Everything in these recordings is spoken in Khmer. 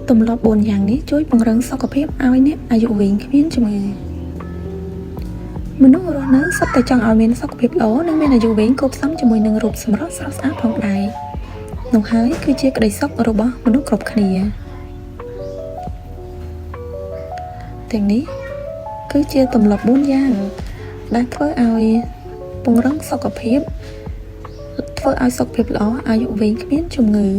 ទម្លាប់4យ៉ាងនេះជួយពង្រឹងសុខភាពឲ្យអ្នកអាយុវែងគ្មានជំងឺមនុស្សរស់នៅសុទ្ធតែចង់ឲ្យមានសុខភាពល្អនិងមានអាយុវែងគួបផ្សំជាមួយនឹងរូបសម្រស់ស្រស់ស្អាតផងដែរនោះហើយគឺជាក្តីសុខរបស់មនុស្សគ្រប់គ្នាទាំងនេះគឺជាទម្លាប់4យ៉ាងដែលធ្វើឲ្យពង្រឹងសុខភាពធ្វើឲ្យសុខភាពល្អអាយុវែងគ្មានជំងឺ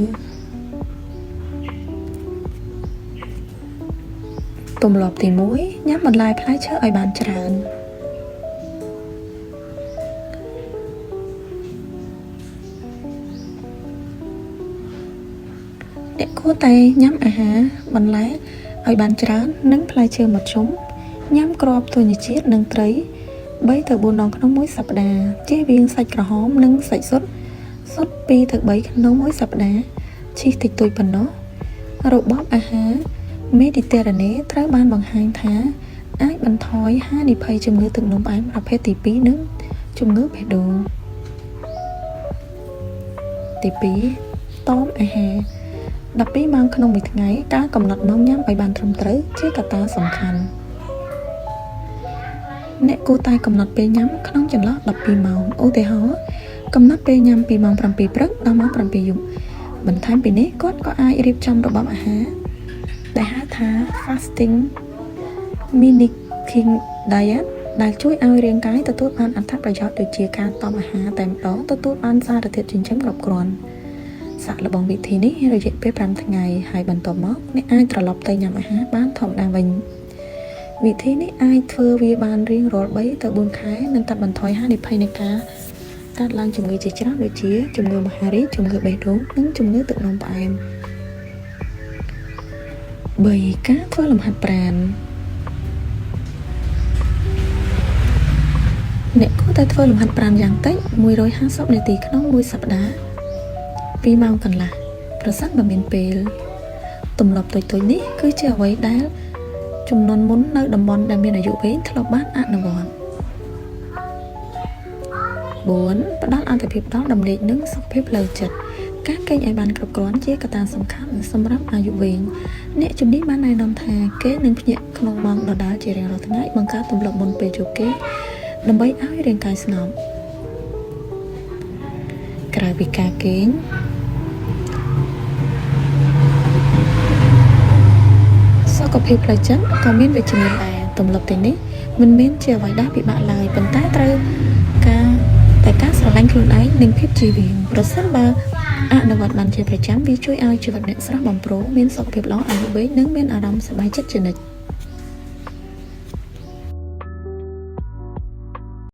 ទម្លាប់ទី1ញ៉ាំបន្លែផ្លែឈើឲ្យបានច្រើនអ្នកគួរតែញ៉ាំអាហារបន្លែឲ្យបានច្រើននិងផ្លែឈើមធ្យមញ៉ាំគ្រាប់ធញ្ញជាតិនិងត្រី3ទៅ4ដងក្នុងមួយសប្តាហ៍ជៀសវាងសាច់ក្រហមនិងសាច់សុទ្ធសុទ្ធ2ទៅ3ក្នុងមួយសប្តាហ៍ឈីសតិចតួចប៉ុណ្ណោះរបបអាហារមេឌីទែរ៉ាណេត្រូវបានបង្ហាញថាអាចបន្ថយហានិភ័យជំងឺទឹកនោមផ្អែមប្រភេទទី2និងជំងឺបេះដូងទី2តមអាហារ12ម៉ោងក្នុងមួយថ្ងៃការកំណត់ម៉ោងញ៉ាំឲ្យបានត្រឹមត្រូវជាកត្តាសំខាន់អ្នកគួរតែកំណត់ពេលញ៉ាំក្នុងចន្លោះ12ម៉ោងឧទាហរណ៍កំណត់ពេលញ៉ាំពីម៉ោង7ព្រឹកដល់ម៉ោង7យប់បន្ថែមពីនេះគាត់ក៏អាចរៀបចំរបបអាហារដែលហៅថា fasting mimicking diet ដែលជួយឲ្យរាងកាយទទួលបានអត្ថប្រយោជន៍ដូចជាការតមអាហារតែម្ដងទទួលបានសារធាតុចិញ្ចឹមគ្រប់គ្រាន់សាកល្បងវិធីនេះរយៈពេល5ថ្ងៃហើយបន្ទាប់មកអ្នកអាចត្រឡប់ទៅញ៉ាំអាហារបានធម្មតាវិញវិធីនេះអាចធ្វើវាបានរៀងរាល់3ទៅ4ខែនិងកាត់បន្ថយហានិភ័យនៃការកើតឡើងជំងឺជាច្រើនដូចជាជំងឺមហារីកជំងឺបេះដូងនិងជំងឺទឹកនោមផ្អែម3ការធ្វើលំហាត់ប្រាណអ្នកគួរតែធ្វើលំហាត់ប្រាណយ៉ាងតិច150នាទីក្នុងមួយសប្តាហ៍2ម៉ោងកន្លះប្រសិនបើមានពេលទម្លាប់តូចៗនេះគឺជាអ្វីដែលជំនាន់មុននៅតំបន់ដែលមានអាយុវែងធ្លាប់បានអនុវត្ត4ផ្ដល់អត្ថភាពដល់ដំណេកនិងសុខភាពផ្លូវចិត្តការគេងឲ្យបានគ្រប់គ្រាន់ជាកត្តាសំខាន់សម្រាប់អាយុវែងអ្នកជំនាញបានណែនាំថាគេនឹងភ្ញាក់ក្នុងម៉ោងដដែលជារៀងរាល់ថ្ងៃបង្កើតទម្លាប់មុនពេលយប់គេងដើម្បីឲ្យរាងកាយស្ងប់ក្រៅពីការគេងសុខភាពផ្លូវចិត្តក៏មានវិជ្ជមានដែរទម្លាប់ទាំងនេះមិនមែនជាអ្វីដែលពិបាកឡើយប៉ុន្តែត្រូវការតែការស្រឡាញ់ខ្លួនឯងនិងភាពជៀសវាងប្រសិនបើអនុវត្តបានជាប្រចាំវាជួយឲ្យជីវិតអ្នកស្រស់បំព្រងមានសុខភាពល្អអាយុវែងនិងមានអារម្មណ៍សប្បាយចិត្តជានិច្ច។